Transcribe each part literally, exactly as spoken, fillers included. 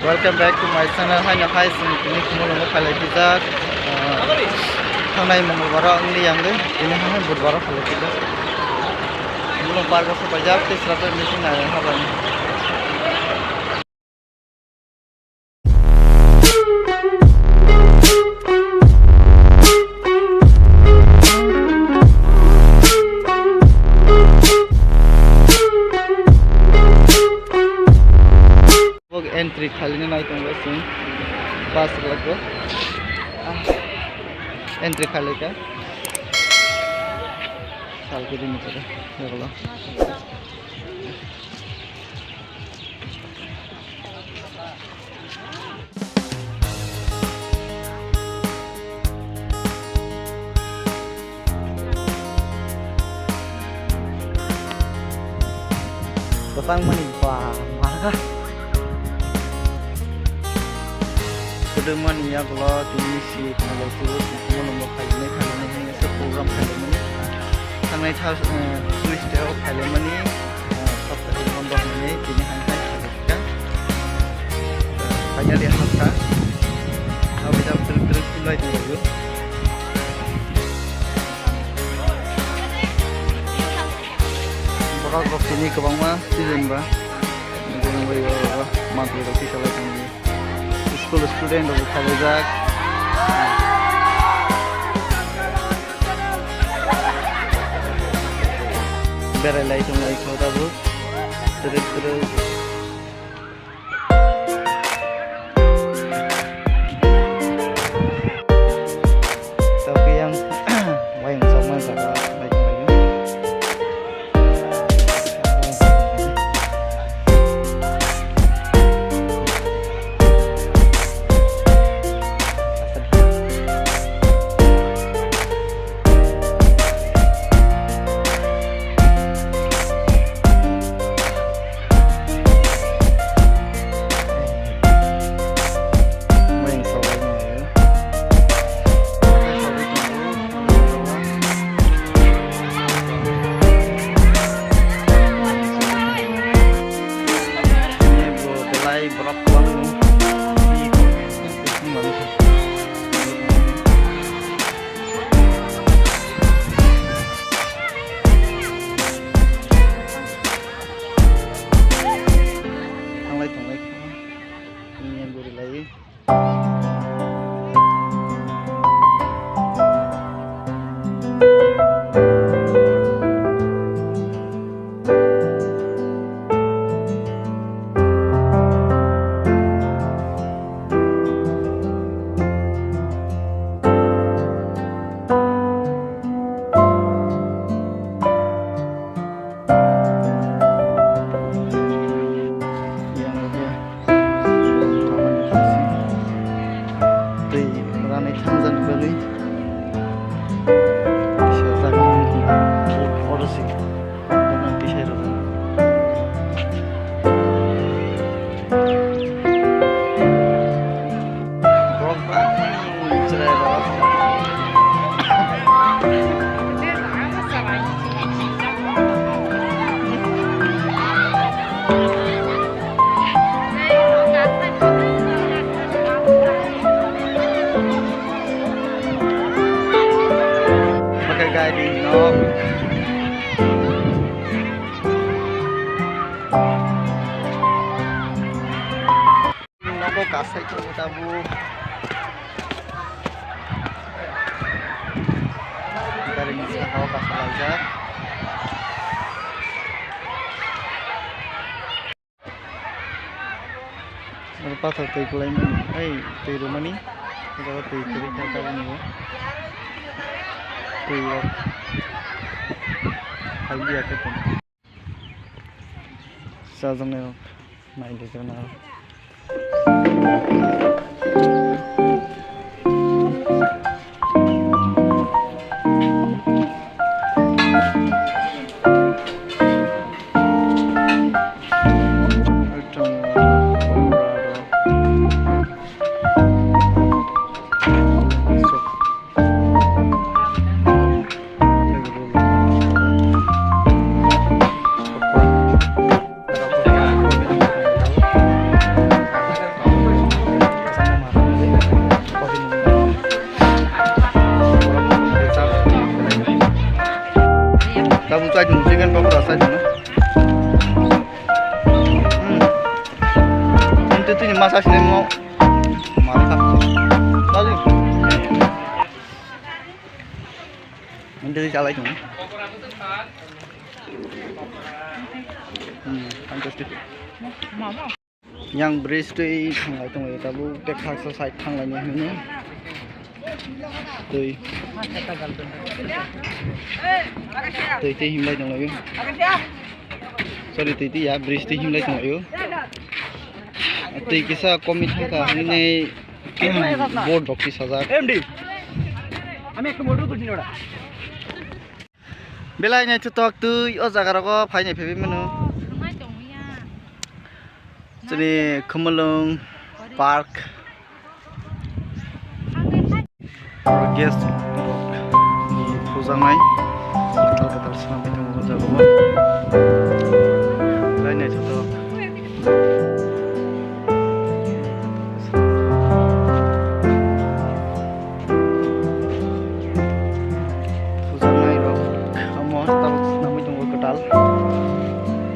Welcome back to my channel. Haino hai chwng tini Khumulwngo phailai pijak. Ah, thangnai Mongolbar o wngli yang de, tini hai Budbar o phailai pijak. Khumulwng park o sopaijak, tei sra tei machine nai habani. Bo entry khailina nai tongo chwng pass rwlai kho. Ah, entry khailai kha. Sal khe bini khe yagulo. Kwchangmani ba marga. Kwdwmani yagulo tini si tongmani tubui tongmani bo khaimani khaimani hwnwi se program khaimani. Thangnai tha, eh, Tuesday o khaimani, eh, saptani bondh hwnwi tini hai hai khaikha. Finally hakha. Aboni twrwk twrwk swlai tonglaio. Borok rok tini kwbangma season ba. Nugwi nugwi o mantri rok tisalai tongwi. School student rok khaijak. Berai lai tong lai kho tabuk. Twrwk twrwk. Tapi yang wayang sama jaga baik lagi. Belai borok kwbangno. Thanglai tonglai kha. Nini guri lai. Yang dia. Tei rani thangjani bagwi. Sejak photo si. Dokan tisai rok. Borok bangmani chwrai rok. Pakai gari nok. Nogo kasai tongo tabuk. Gari ni saka o kasalaijak. Oro pathor twi kwlaimani, ai twi rwmani, o jaga twi kwrwi kha tabukni bo. Twi rok phai liya khe tong. Chajaknai rok nai di gana. Twi twi ni masa sinai mo. Masa. Tadi. Mendeli chalai tung. Hmm, fantastic. Yang bridge twi thanglai tongo, tabuk tei khaksa side thanglai ni hwnwi. Twi. Twi tei himlai tonglaio. Sorry, twi tei ya, bridge tei himlai tonglaio. Twi kisa komi thangkha hwnwi board rok tisajak. M D. Ami ekta motor tuji nora. Belai naithothok twi o jaga rogo phainai phaibai mano. Chini Khumulwng Park. Guest rok ni pujanai. Kwtal kwtal swnamwi tongo o jaga o. Belai naithothok. Pujanai rok omo tabuk swnamwi tongo kwtal.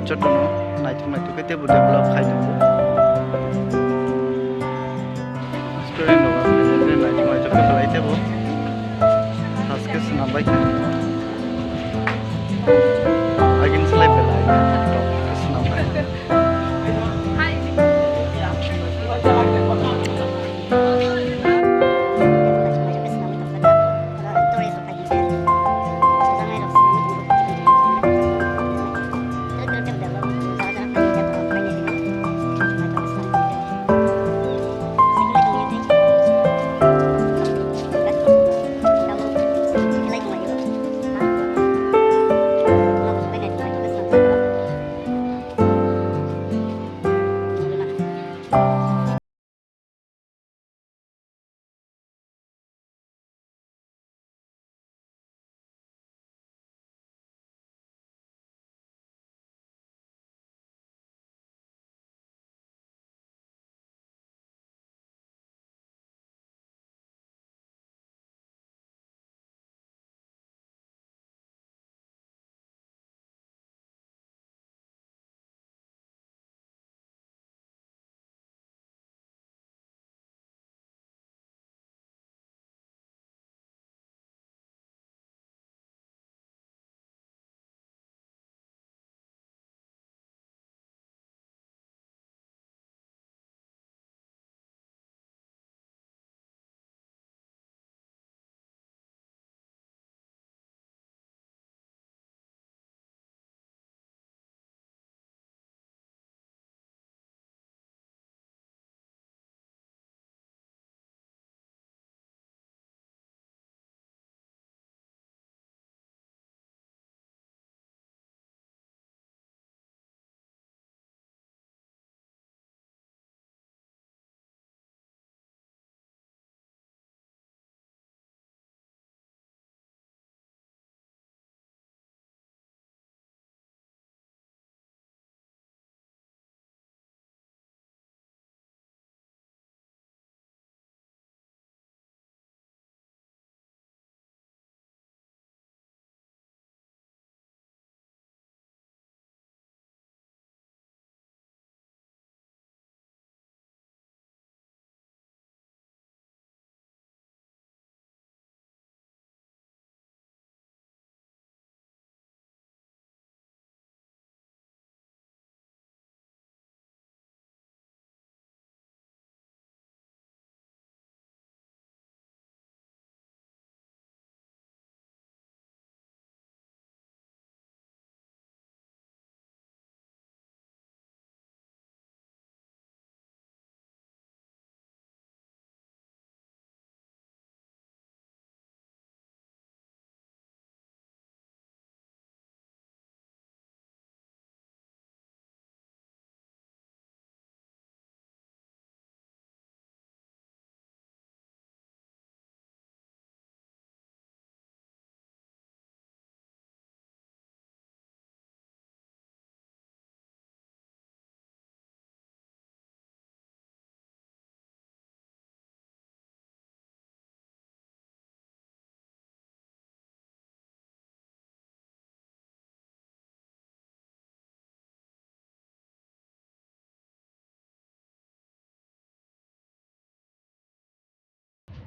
Jotono naithok naithok khe teibo develop khai tongo. Student rok naithok naithok khe belai teibo haske swnam bai kha. Agini slai belai naithok khe swnam bai.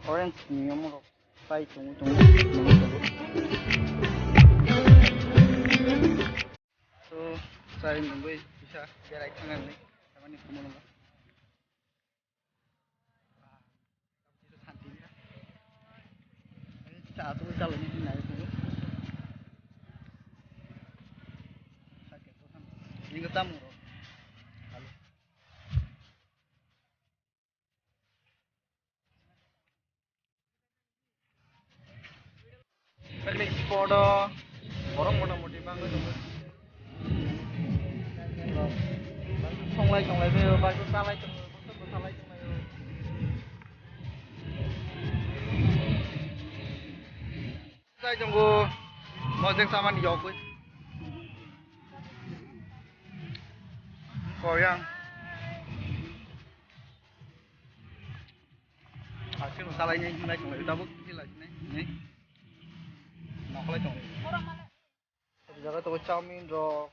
Orange ni omo rok pai tongo tongo. So, chai nungwi kisa berai thangani tamani kumo nungkha. Santi ni. Cha tu chalani nai tongo. Inga tamu. Picnic spot o borok mota moti bangwi tongo. Songlai songlai bai o, bai salai tongo, bwswk bwsalai tonglai o. Chai tongo, mojeng samani yogwi. Koyang. Aswk no salai nai hinlai tonglai tabuk hinlai nai hinwi. Nokolai tonglai. Jaga tongo chowmin rok.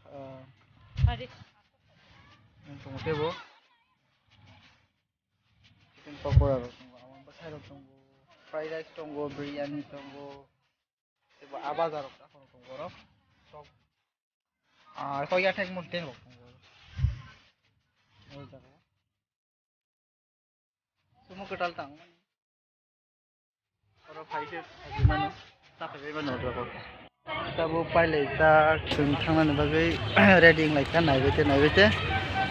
Ah. Ari. Tongo tebo. Chicken pakora rok tongo, amo bwsai rok tongo, fried rice tongo, biryani tongo, tebo a baja rok ta kono tongo oro. Sok. Ah, koi ya thek mo teng rok tongo oro. Oro jaga. Sumo kwtal tang mani. Oro phai khe phai mano, ta phai bai mano oro. Tabuk pailai ta chwng thangnani bagwi ready wnglaikha, naibaite naibaite.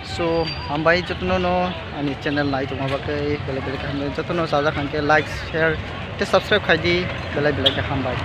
So, hambai jotono no ani channel nai tongma bagwi belai belai khe hambai. Jotono chajak hwnkhe like, share tei subscribe khai di, belai belai khe hambai.